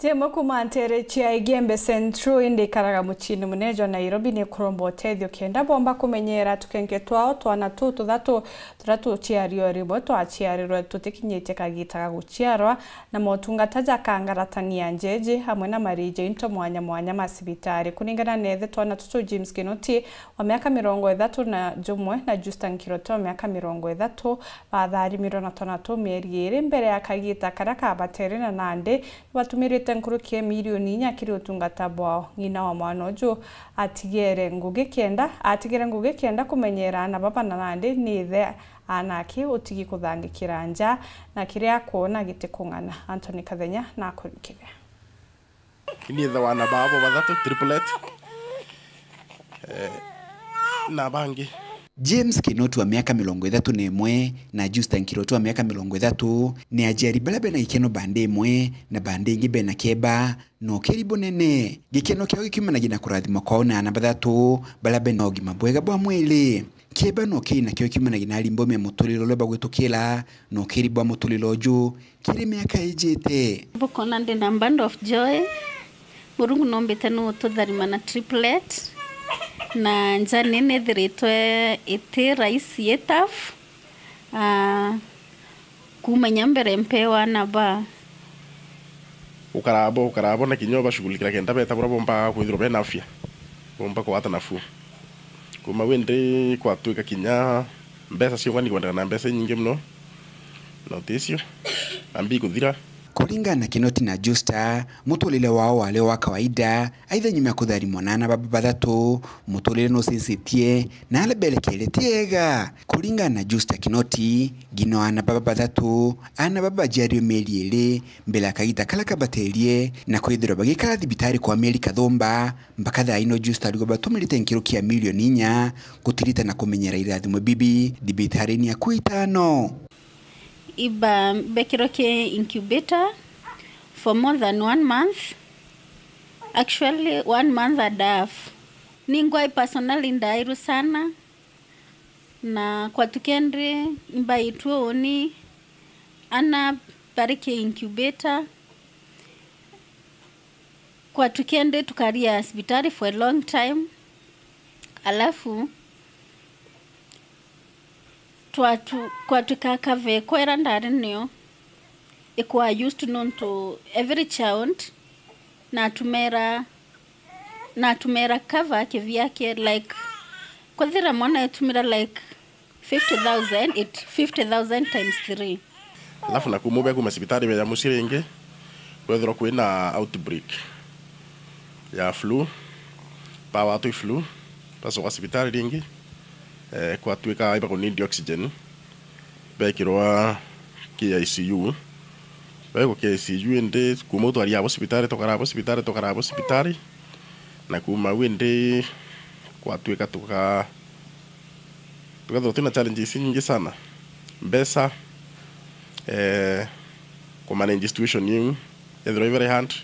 Jemwe kuma ntere cia Igembe Central, indi ikaraga muciini munene jwa Nairobi, ni kuromba utethio kenda bomba kumenyera tukenke twao. Twana tuu tuthatu turia tuciari o rimwe twaciarirwe tutikinyitie kagita ga guciarwa, na motungata ja kangaratania njeji amwe na mariji into mwanya mwanya ma cibitari. Kuringana na ithe twana tutu James Kinoti wa miaka mirongo ithatu na jumwe na Justa Nkiroto wa miaka mirongo ithatu, batharimirwe na twana tuu mieri iiri mbere ya kagita karia kabatere, na nandi batumirite nkuruki ya milioni inya kiri utungata bwao. Ng'ina wa mwana uju atigere ngugi kenda, atigere ngugi kenda kumenyera aana baba, na nandi ni ithe anake utigi kuthangikira nja, na kiria akwona gitikung'ana. Anthony Kathenya nakurikire. Ni ithe wa aana babo bathatu, triplet, eh, na bangi. James Kinoti wa miaka mirongo ithatu na imwe na Justin Kiroti wa miaka mirongo ithatu ni aciari baria bena gikeno bande imwe na bande ingi bena kieba na ukiri bunene. Gikeno kiao gikiumanagia na kurathimwa kwao na aana bathatu baria bena ugima bwega bwa mwiri. Kieba no kiri nakio kiumanagia na arimbomi ya muturire uria bagwitukira na ukiri bwa muturire uju kiri miaka ijite. Bukona ndi na band of joy. Murungu nombite ni ututharima na triplet, na njani nithiritwe iti rahisi, i tough. Ah, kumenya mbere mpewa na ba. Ukarabo, ukarabo na kinya ubashughulikira kenda beta buria bomba kwithirwa bena afya, bomba kwata nafuu. Kuma windi kwatwika kinya mbeca cionga ni kwendeka na mbeca inyingi muno, na uticio ambi kuthira. Kuringana na Kinoti na Justa, muturire wao wari wa kawaida, aitha nyuma ya kutharimwa na aana baba bathatu, muturire nucencetie, na aria berekere ti ega. Kuringana na Justa Kinoti, ng'ina wa aana baba bathatu, aana baba baciarirwe mieri iiri mbere ya kagita karia kabaterie, na kwithirwa bagikara thibitari kwa mieri kathumba, mpaka thaa ino Justa arigwa batumirite nkiruki ya milioni inya gutirita na kumenyera irathimo bibi thibitari-ini akuu itano. Iba mbekirwe ki incubator for more than one month. Actually, one month and a half. Ningwa personally ndairu sana, na kwatukendi imbaitwe uni ana bari ki incubator. Kwatukendi tukaria cibitari for a long time, alafu twatu-, kwatuka kave kwera ndari nio ikwa used nontu every child natumera, natumera cover kivyake, like, kwithira mwana etumira, like, fifty thousand, it fifty thousand times three. Alafu na kuma bia kuma cibitari bia mucii ringi, kwethirwa kwina outbreak ya flu, bawatwi flu, bacoka cibitari ringi, eh, kwatwika ibakunidi oxygen, bekirwa K I C U. Baigwa K I C U, indi kuma utwari abo cibitari, tukara abo cibitari, tukara abo cibitari, na kuma au indi kwatwika tuka tukethirwa twina challenges inyingi sana. Mbeca, eh, kumanage situation iu yethirwa i very hard.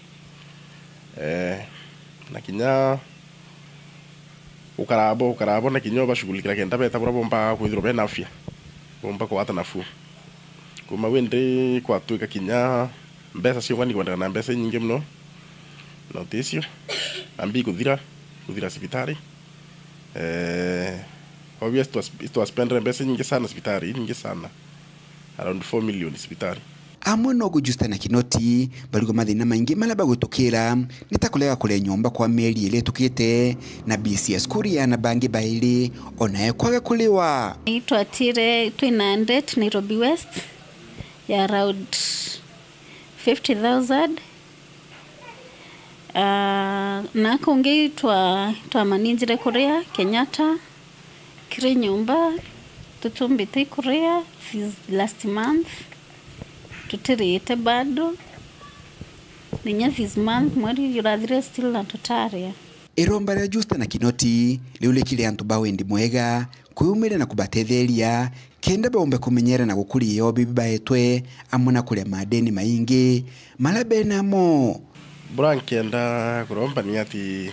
Eh, na kinya gukara abo, gukara abo na kinya ubashughulikira kenda beta buria bomba kwithirwa bena afya, bomba kugwata nafuu. Kuma au indi kwatwika kinya mbeca cionkani kwendeka na mbeca inyingi mono, na uticio ambi kuthira, kuthira cibitari. Eh, obvious twas-, twaspendere mbeca inyingi sana cibitari, inyingi sana. Around four million cibitari. Amwe no kujusta na Kinoti, barigwa mathina maingi maria bagwitukira, ni ta kurega kuria nyomba kwa mieri iri itukite, na biisi ya cukuru ya ana bangi bairi, ona yo kwaga kuriwa. Itwatire twina debt Nairobi West ya around fifty thousand. Ah, na kungi twa-, twamanijire kuria Kenyatta, kiri nyomba, tutumbite kuria this last month, tutiriite bado. Ninya this month, mweri jurathire, still na tutaria. Iromba ria Justa na Kinoti riu rikiri antu ba wendi mwega, kwiumira na kubatetheria, kenda baumbe kumenyera na gukuria iyobi bibaetwe, amwe na kuria madeni maingi maria benamo. Buria nkenda kuromba ni ati,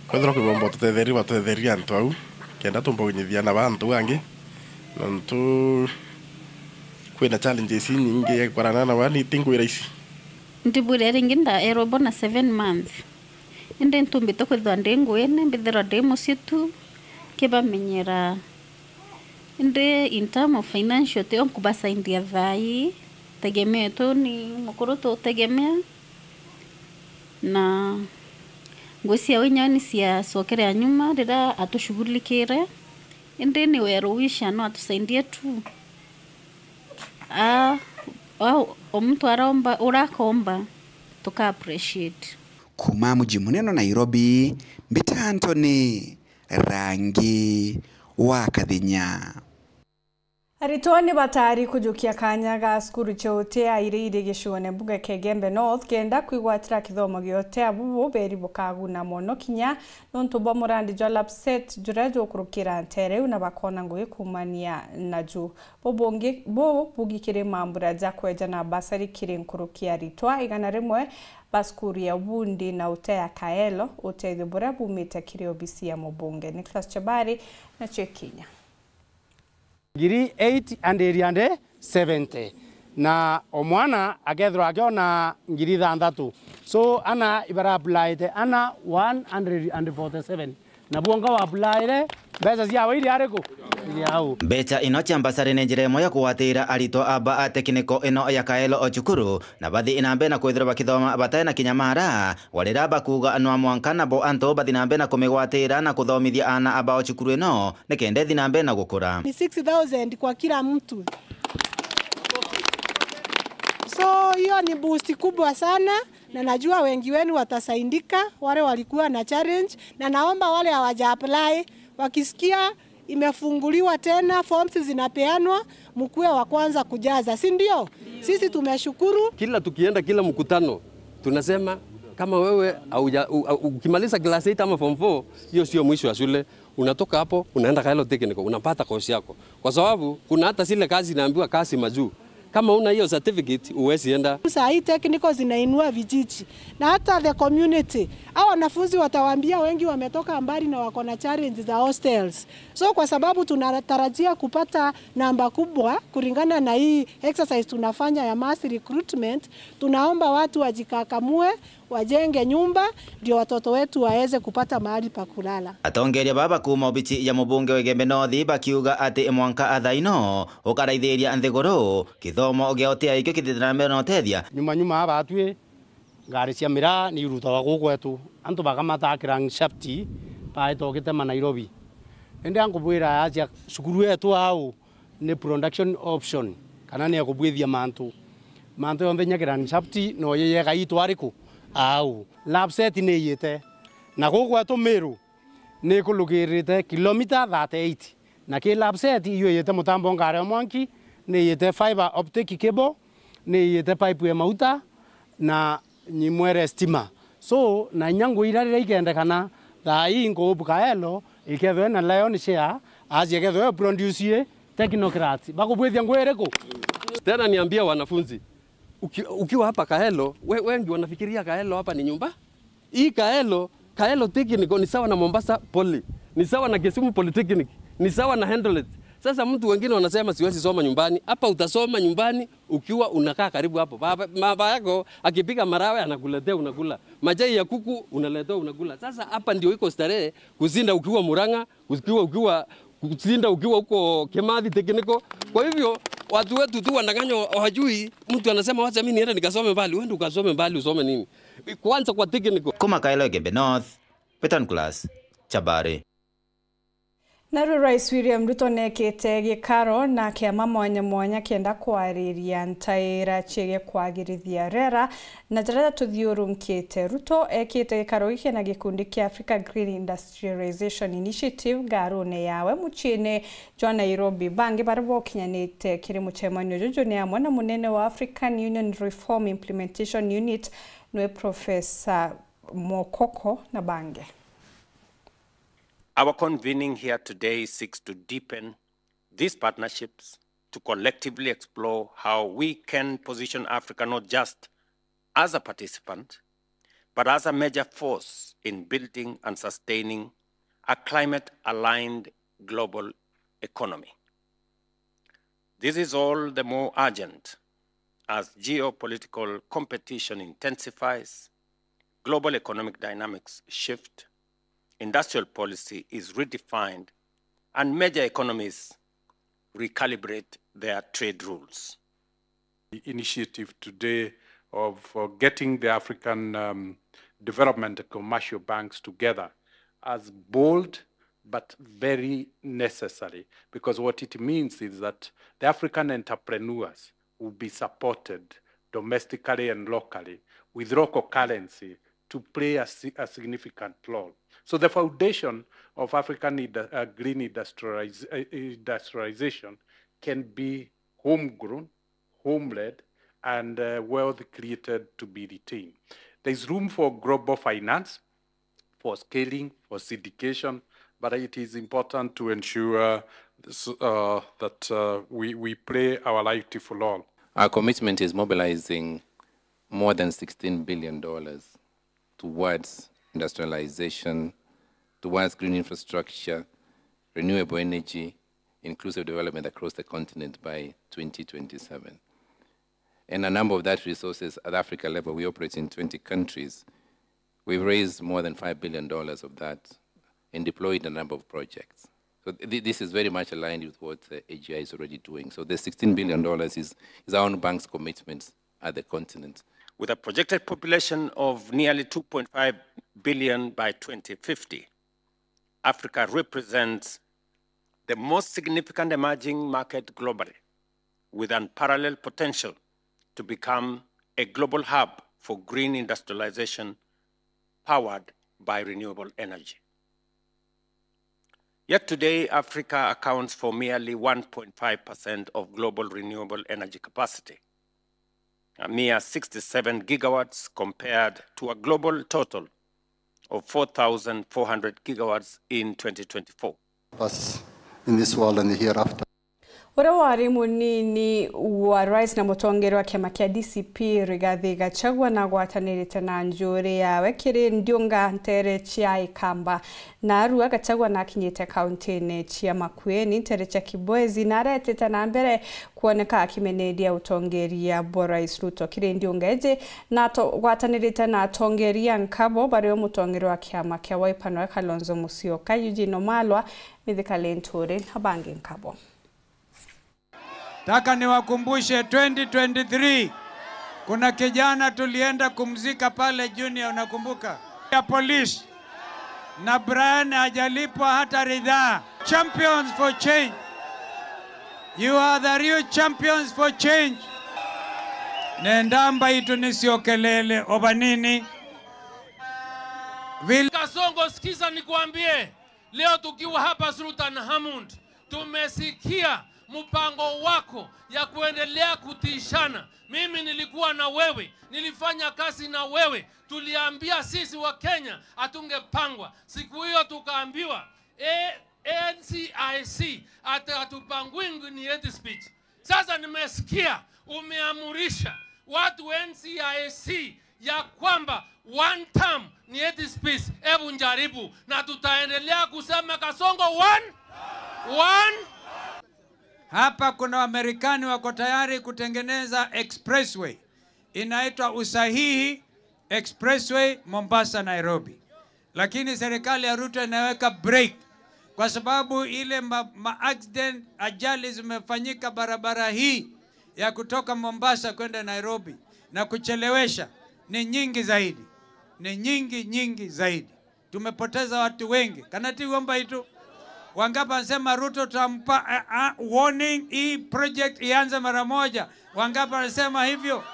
kwethirwa kwi bomba ututetheria, batutetherie antu au, kenda tumba kunyithia na ba antu bangi, nontu kwina challenges inyingi ya gukorana na ba, ni ti ngwira ici. Ndibwire ringi, ndaerwa bona seven months. Indi ntumbite kwithirwa ndi nguine, mbithirwa ndi mucii tu, nkibamenyera. Indi in term of financial, tio nkubasaidia thaa ii, tegemea tu ni mukuru tutegemea, na ngwiciria winya ni ciacokere nyuma riria atushughulikire. Indi ni well wisher no atusaidie tu. Ah, au, o muntu aromba, urakomba, tuka appreciate. Kuma muji munene Nairobi, mbita Anthony Rangi wa Kathinya. Aritwa ni batari kujukia kanya ga cukuru cia utea iri iri gicione mbunge kia Igembe North, kenda kwigwatira kithomo gia utea bubu beri bukaguna mono kinya nontu bwa murandi jwa LAPSSET juria jukurukira nteere iu na bakona ngugi kuumania naju. Bo bungi, bu bungi kiri mambura ja kweja na basari kiri nkuruki ya aritwa igana rimwe ba cukuru ya ubundi na utea ya Kaelo, utethio buria bumite kiri obisi ya mubunge. Nicholas Chebari nacio ikinya. Ngiri eight hundred and seventy, na o mwana akethirwa akiona ngiri ithanthatu. So, ana ibara applyte, ana one hundred and forty-seven. Na bwonka wa applyre, mbeca ciawe iri ariku? Iri au. Mbeca ino cia mbasari ni njira imwe ya kugwatira aritwa aba a tekniko ino ya Kaelo o cukuru, na bathi na mbere na kwithirwa bakithoma batai na kinyamara, gwa riria bakuuga no mwanka nabo antu bathi na mbere na kumigwatira na kuthomithia aana aba o cukuru ino, nikenda ithi na mbere na gukura. Ni six thousand kwa kila mtu. So, hiyo ni boost kubwa sana, na najua wengi wenu watasaidika, wale walikuwa na challenge, na naomba wale hawaja apply, wakisikia imefunguliwa tena, forms zinapeanwa, mkuwe wa kwanza kujaza, si ndio? Sisi tumeshukuru. Kila tukienda, kila mkutano, tunasema, kama wewe hauja-, u-, u-, ukimaliza class eight ama form four, hiyo sio mwisho wa shule. Unatoka hapo, unaenda Kaelo Technical, unapata course yako. Kwa sababu, kuna hata zile kazi inaambiwa kazi majuu. Kama una hiyo certificate, huwezi enda. Saa hii technical zinainua vijiji. Na hata the community. Hao wanafunzi watawaambia wengi wametoka mbali na wako na challenge za hostels. So, kwa sababu tunatarajia kupata namba kubwa kulingana na hii exercise tunafanya ya mass recruitment, tunaomba watu wajikakamue, wajenge nyumba, ndio watoto wetu waweze kupata mahali pa kulala. Atongeria baba kuuma obici ya mubunge wa Igembe North bakiuga ati mwanka athaino ukaraithiria nthiguru, kithomo gia utea ikio kithithira na mbere na utethia. Nyuma nyuma aba atwi, ngari cia miraa ni irutagwa guku gwetu. Antu bakamataa Crankshaft, baeta ugitema Nairobi. Indi ankubwira aja cukuru yetu au ni production option, kana ni ekubwithia mantu. Mantu yonthe inya Grand Shaft no yeyega itu ariku? Au. Lab set ni iyite. Na guku gwetu Miru ni ikulugirite kilomita thirty-eight. Na ki lab set iyo iyite mutambo ngari o mwanki, ni iyite fiber optic cable, ni iyite pipe ya mauta, na nyimwere stima. So, na inya ngui ira riria ikendekana, thaa ii nkuupu Kaelo, ikethwe na lion share, asie kethwe produce technocrats. Bakubwithia ngui iriku? Tena niambie wanafunzi, uki-, ukiwa hapa Kaelo, we-, wengi wanafikiria Kaelo hapa ni nyumba. Hii Kaelo, Kaelo Technical ni sawa na Mombasa Poly, ni sawa na Kisumu Polytechnic, ni sawa na Eldoret. Sasa mtu wengine wanasema siwezi soma nyumbani. Hapa utasoma nyumbani ukiwa unakaa karibu hapo. Baba, baba yako akipiga marawe anakuletea unakula. Majai ya kuku unaletewa unakula. Sasa hapa ndio iko starehe kuzinda ukiwa Murang'a, ukiwa, ukiwa, kuzinda ukiwa huko Kimathi Technical. Kwa hivyo, watu wetu tu wanang'anywa hawajui, mtu anasema, "Wacha mimi niende nikasome mbali." Uende ukasome mbali, usome nini? Kwanza kwa technical. Kuma Kaelo Igembe North, Peter Nicholas, Chabari. Naru Rais William Ruto neekite gikaro na kiama mwanya mwanya kenda kwariria ntaira ciegie kwagirithia rera na jaria tuthiurunkite. Ruto eekite gikaro giki na gikundi kia Africa Green Industrialization Initiative ngarune yawe muciine jwa Nairobi. Bangi baria bokinyanite kiri mucemanio juju ni amwe na munene wa African Union Reform Implementation Unit, nwe Professor Mokoko na bangi. Our convening here today seeks to deepen these partnerships, to collectively explore how we can position Africa not just as a participant, but as a major force in building and sustaining a climate-aligned global economy. This is all the more urgent as geopolitical competition intensifies, global economic dynamics shift, industrial policy is redefined, and major economies recalibrate their trade rules. The initiative today of, uh, getting the African, um, Development and Commercial Banks together as bold but very necessary, because what it means is that the African entrepreneurs will be supported domestically and locally with local currency to play a si-, a significant role. So the foundation of African indu-, uh, green industrializ-, uh, industrialization can be homegrown, home-led, and, uh, wealth created to be retained. There is room for global finance, for scaling, for syndication, but it is important to ensure this, uh, that, uh, we, we play our rightful role. Our commitment is mobilizing more than sixteen billion dollars towards industrialization, towards green infrastructure, renewable energy, inclusive development across the continent by twenty twenty-seven. And a number of that resources at Africa level, we operate in twenty countries. We've raised more than five billion dollars of that and deployed a number of projects. So th-, this is very much aligned with what, uh, A G I is already doing. So the sixteen billion dollars is, is our own bank's commitments at the continent. With a projected population of nearly two point five billion by twenty fifty, Africa represents the most significant emerging market globally, with unparalleled potential to become a global hub for green industrialization powered by renewable energy. Yet today, Africa accounts for merely one point five percent of global renewable energy capacity, a mere sixty-seven gigawatts compared to a global total of four thousand four hundred gigawatts in twenty twenty-four. Us in this world and the hereafter. Uria wari munini wa rais na mutongeria wa kiama kia D C P, Rigathi Gachagua, nagwatanirite na njuri yawe kiri ndiunga ntere cia Ikamba. Narua, Gachagua nakinyite kauntine cia Makueni, ntere cia Kibwezi, na aretite na mbere kwoneka akimeneria utongeria bwa Rais Ruto. Kiri ndiunga iji, na ato-, gwatanirite na atongeria nkabo, bario mutongeria wa kiama kia Wiper noe Kalonzo Musyoka, Eugene Wamalwa, Mithika Linturi na bangi nkabo. Taka niwakumbushe, twenty twenty-three, kuna kijana tulienda kumzika pale Junior, unakumbuka? Ya polisi. Na Brian hajalipwa hata ridhaa. Champions for change. You are the real champions for change. Nenda mbaitu nicio kelele obanini. Vil- Kasongo, sikiza nikwambie. Leo tukiwa hapa Sultan Hamud, tumesikia mpango wako ya kuendelea kutishana. Mimi nilikuwa na wewe, nilifanya kazi na wewe, tuliambia sisi wa Kenya hatungepangwa. Siku hiyo tukaambiwa, eh, N C I C ati hatupangwingwi ni hate speech. Sasa nimesikia umeamurisha watu N C I C ya kwamba one term ni hate speech. Hebu njaribu, na tutaendelea kusema Kasongo one, one. Hapa kuna Wamarekani wako tayari kutengeneza expressway inaitwa Usahihi Expressway, Mombasa, Nairobi. Lakini serikali ya Ruto inaweka brake kwa sababu ile ma, ma accident, ajali zimefanyika barabara hii ya kutoka Mombasa kwenda Nairobi na kuchelewesha ni nyingi zaidi, ni nyingi, nyingi zaidi. Tumepoteza watu wengi. Kana ti uomba itu? Wangapi wanasema Ruto tutampa, eh, ah, warning, hii project ianze mara moja? Wangapi wanasema hivyo?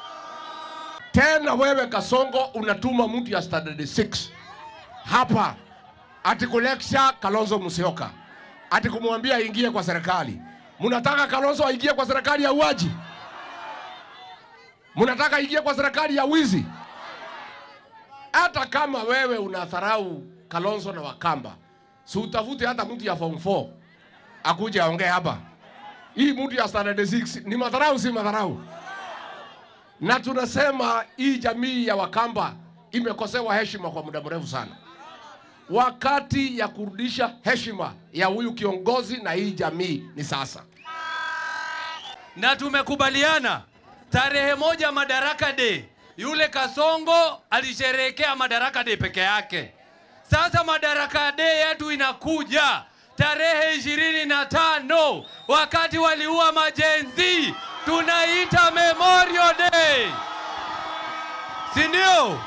Tena wewe Kasongo unatuma mtu ya standard six hapa ati kulecture Kalonzo Musyoka, ati kumwambia aingie kwa serikali. Mnataka Kalonzo aingie kwa serikali ya uaji? Mnataka aingie kwa serikali ya wizi? Hata kama wewe unadharau Kalonzo na Wakamba, si utafute hata mtu ya form four akuje aongee hapa. Hii mtu ya standard six ni madharau, si madharau? Na tunasema hii jamii ya Wakamba imekosewa heshima kwa muda mrefu sana. Wakati ya kurudisha heshima ya huyu kiongozi na hii jamii ni sasa. Na tumekubaliana tarehe moja Madaraka Day, yule Kasongo alisherehekea Madaraka Day peke yake. Sasa Madaraka Day yetu inakuja tarehe ishirini na tano, wakati waliua majenzi, tunaita Memorial Day, si ndio?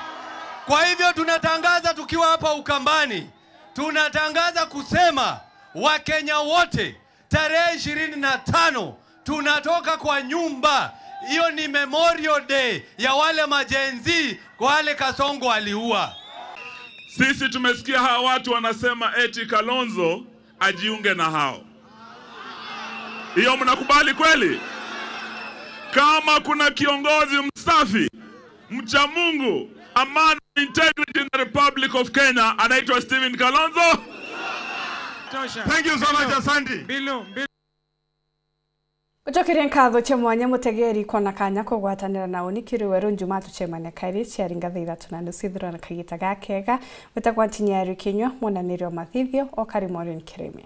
Kwa hivyo tunatangaza tukiwa hapa Ukambani, tunatangaza kusema Wakenya wote, tarehe ishirini na tano tunatoka kwa nyumba. Hiyo ni Memorial Day ya wale majenzi, wale Kasongo aliua. Sisi tumesikia hawa watu wanasema eti Kalonzo ajiunge na hao. Hiyo mnakubali kweli? Kama kuna kiongozi msafi, mcha Mungu, a man of integrity in the Republic of Kenya, anaitwa Stephen Kalonzo. Tosha. Thank you so much, asante. Bilu, bilu. Gucokeria nkatho cia mwanya mutegeri kwona kanya kugwatanira na uni kiri weru Njumaa tucemania kairi ciaringa thaa ithatu na nusu ithirwa na kagita gakega. Witagwa Ntinyari Kinyua, mwonaniria wa mathithio, o kari Maureen Kirimi.